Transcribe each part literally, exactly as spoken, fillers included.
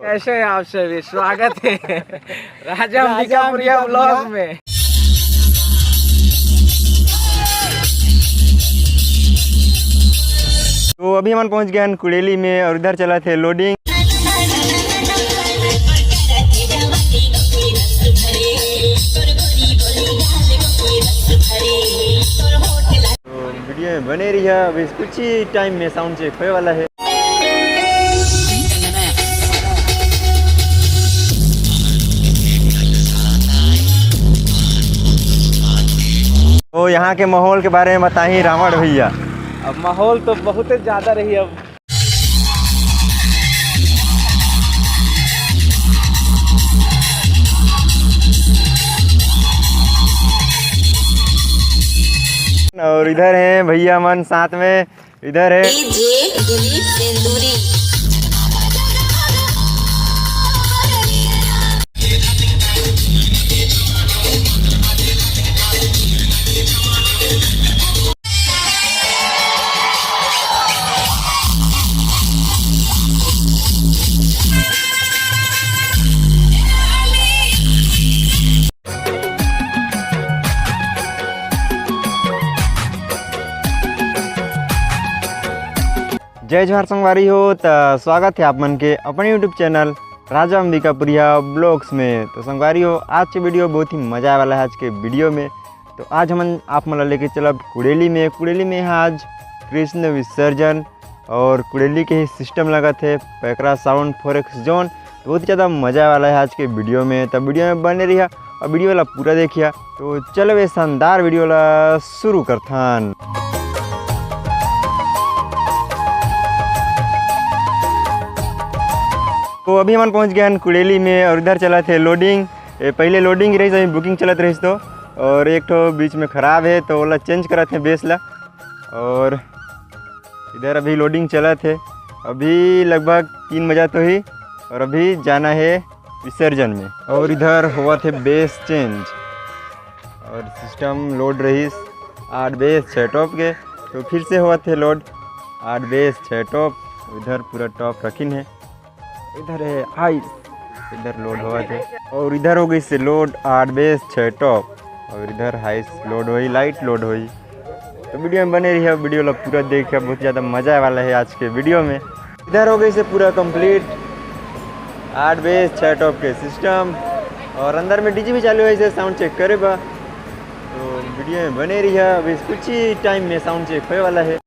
कैसे हैं आप सभी? स्वागत है राजा अंबिकापुरिया ब्लॉग में। तो अभी हमन पहुंच गए हैं कुड़ेली में और इधर चलत हे लोडिंग। तो वीडियो में बने रहिए, अभी कुछ ही टाइम में साउंड चेक होने वाला है। तो यहाँ के माहौल के बारे में बताही रावण भैया। अब माहौल तो बहुत ज्यादा रही अब। और इधर हैं भैया मन साथ में, इधर है डीजे दिलीप सिंदूरी। जय जोहार संगवारी हो, त स्वागत है आप मन के अपन YouTube चैनल राजा अंबिकापुरिया ब्लॉग्स में। तो संगवारी हो, आज के वीडियो बहुत ही मजा आने वाला है। आज के वीडियो में तो आज हमन आप मन ला लेके चलब कुड़ेली में। कुड़ेली में आज कृष्ण विसर्जन और कुड़ेली के ही सिस्टम लगत है पैकरा साउंड फोर एक्स जोन। तो बहुत ही ज़्यादा मजा वाला है आज के वीडियो में, तो वीडियो में बने रहिया और वीडियो ला पूरा देखिया। तो चलो ये शानदार वीडियो ला शुरू करथन। तो अभी हमन पहुंच गए हैं कुड़ेली में और इधर चलत हे लोडिंग। ये पहले लोडिंग रही, अभी बुकिंग चलत रही तो, और एक ठो बीच में खराब है तो ओला चेंज करत हे बेस ला। और इधर अभी लोडिंग चलत हे, अभी लगभग तीन बजा तो ही, और अभी जाना है विसर्जन में। और इधर होवत हे बेस चेंज, और सिस्टम लोड रहीस आठ बेस छः टॉप के, तो फिर से होवत हे लोड आठ बेस छः टॉप। इधर पूरा टॉप रखिन है, इधर है हाइस, इधर लोड होवत है, और इधर हो गई से लोड आठ बेस छः टॉप, और इधर हाइस लोड होई, लाइट लोड होई। तो वीडियो में बने रहिए, वीडियो ला पूरा देखिए, बहुत ज़्यादा मजा आने वाला है आज के वीडियो में। इधर हो गई से पूरा कंप्लीट आठ बेस छः टॉप के सिस्टम, और अंदर में डीजे भी चालू है, इसे साउंड चेक करे बा। तो वीडियो में बने रहिए, अभी कुछ ही टाइम में साउंड चेक होने वाला है।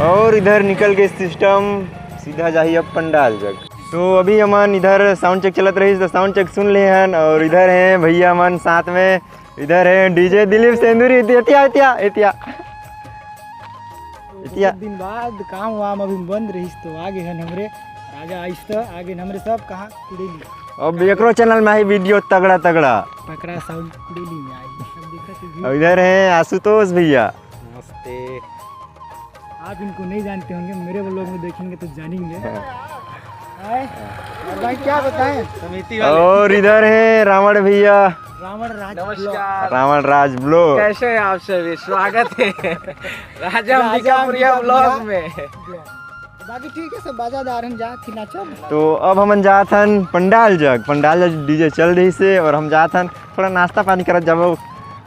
और इधर निकल के सिस्टम सीधा जाही अब पंडाल जग। तो अभी हमन इधर साउंड चेक चलत रहिस, तो साउंड चेक सुन ले हन। और इधर हैं भैया मन साथ में, इधर है डीजे दिलीप सेंदुरी। एतिया, एतिया, एतिया। तो एतिया। बहुत दिन बाद काम वाम अभी बंद रहिस, तो आगे हन हमरे राजा आइस, तो आगे हन हमरे सब कहाँ कुड़ेली। अब एकरो चैनल में आई वीडियो तगड़ा तगड़ा। पकड़ा साउंड कुड़ेली में आई। अब देखा तू भी। और इधर है आशुतोष भैया। नमस्ते। आप इनको नहीं जानते होंगे, मेरे व्लॉग में देखेंगे तो जानेंगे। हाँ। आए? और भाई क्या बताएं? समिति वाले। और इधर है रावण भैया। रावण राज नमस्कार। रावण राज ब्लॉग। कैसे हैं आप सभी? स्वागत है राजा राजा अंबिकापुरिया अंबिकापुरिया ब्लॉग में। ब्लॉग। बाकी ठीक है, सब बाजा दार हम जा थी नाचो। तो अब हमन जात हन पंडाल जग, पंडाल जग डीजे चल रही से, और हम जात हन थोड़ा नाश्ता पानी करत जाबो,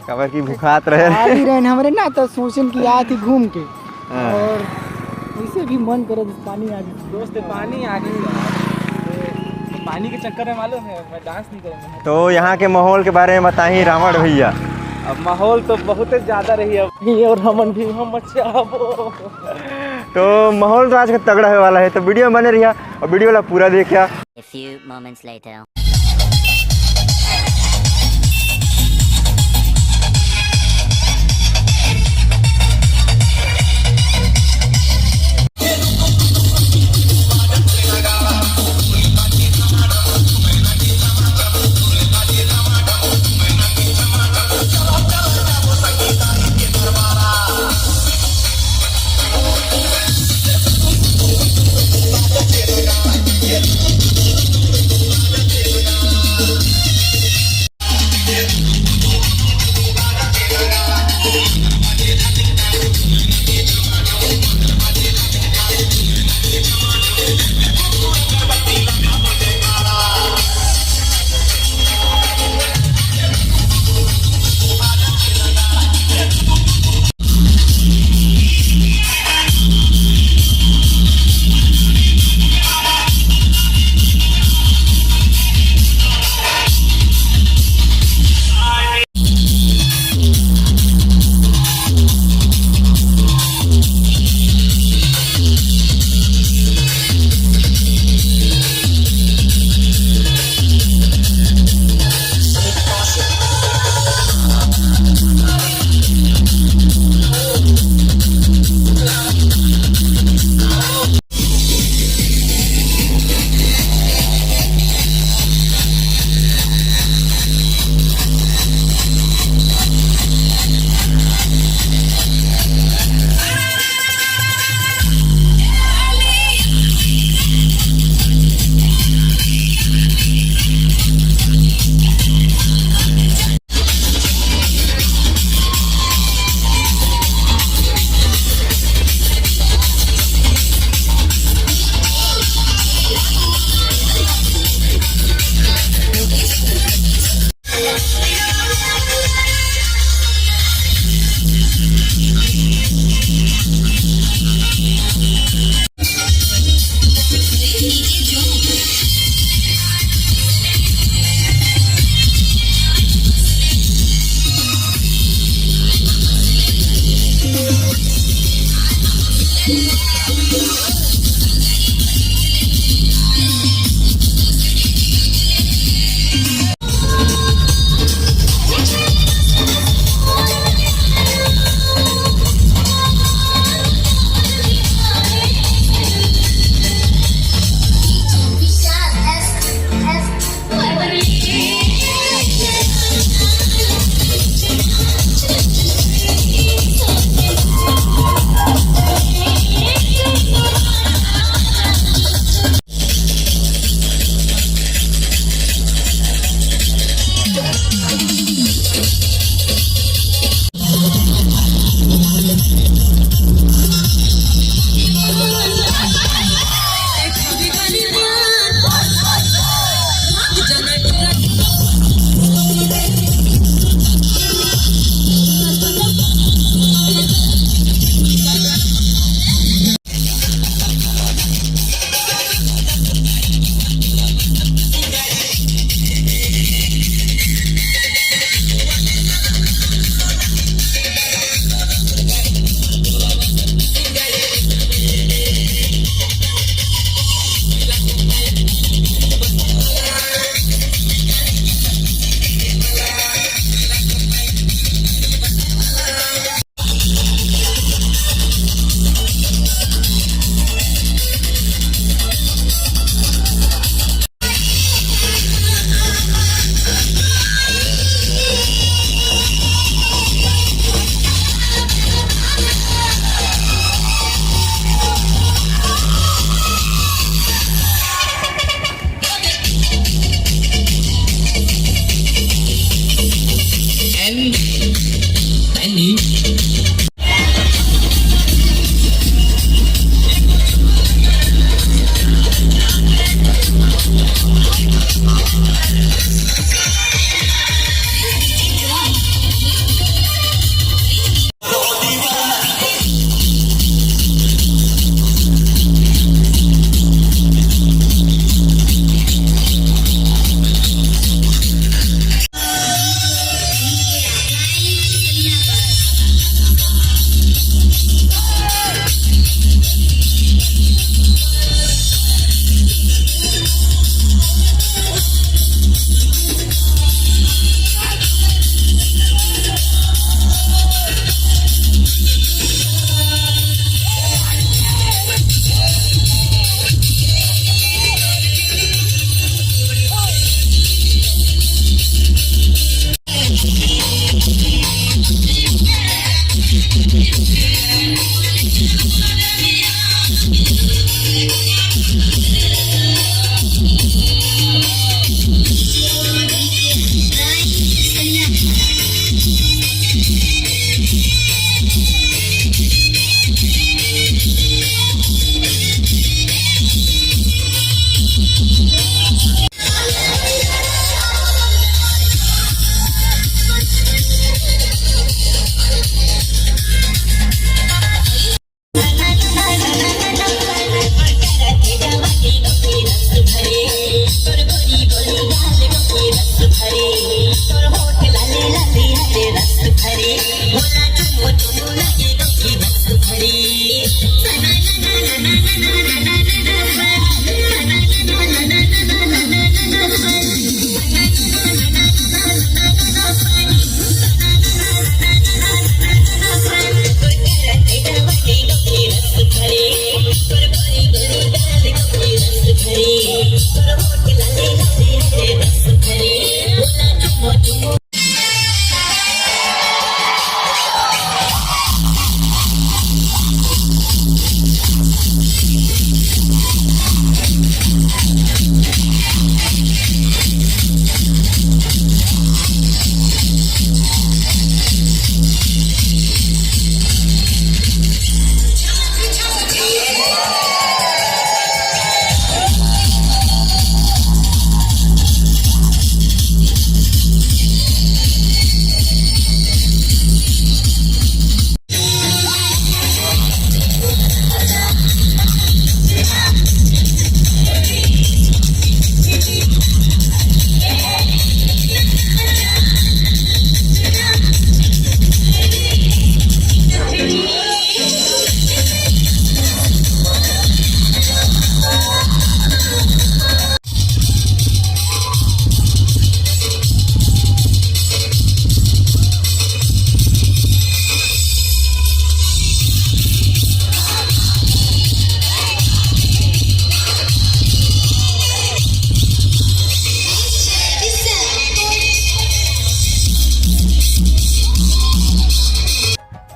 काबर की भुखात रहे। आ ही रहन हमरे ना, तो सोचन कि आत ही घूम के। हाँ। और वैसे भी मन करे तो पानी आ गई। दोस्त, पानी आ गई। पानी के चक्कर में मालूम है, मैं डांस नहीं करूँगा। तो यहाँ के माहौल के बारे में बताही रावण भैया। अब माहौल तो बहुत ज़्यादा रही है। और हमन भी हम अच्छा। तो माहौल तो आज का तगड़ा होने वाला है, तो वीडियो में बने रहिया और वीडियो ला पूरा देखिया। A few moments later.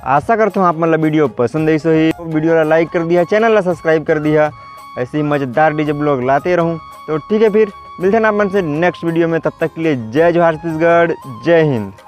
आशा करता हूँ आप मन ला वीडियो पसंद आइस होही। वीडियो ला लाइक कर दिहा, चैनल ला सब्सक्राइब कर दिहा, ऐसे ही मजेदार डीजे ब्लॉग लाते रहूँ। तो ठीक है, फिर मिलते हैं आप मन से नेक्स्ट वीडियो में। तब तक के लिए जय जोहार छत्तीसगढ़, जय हिंद।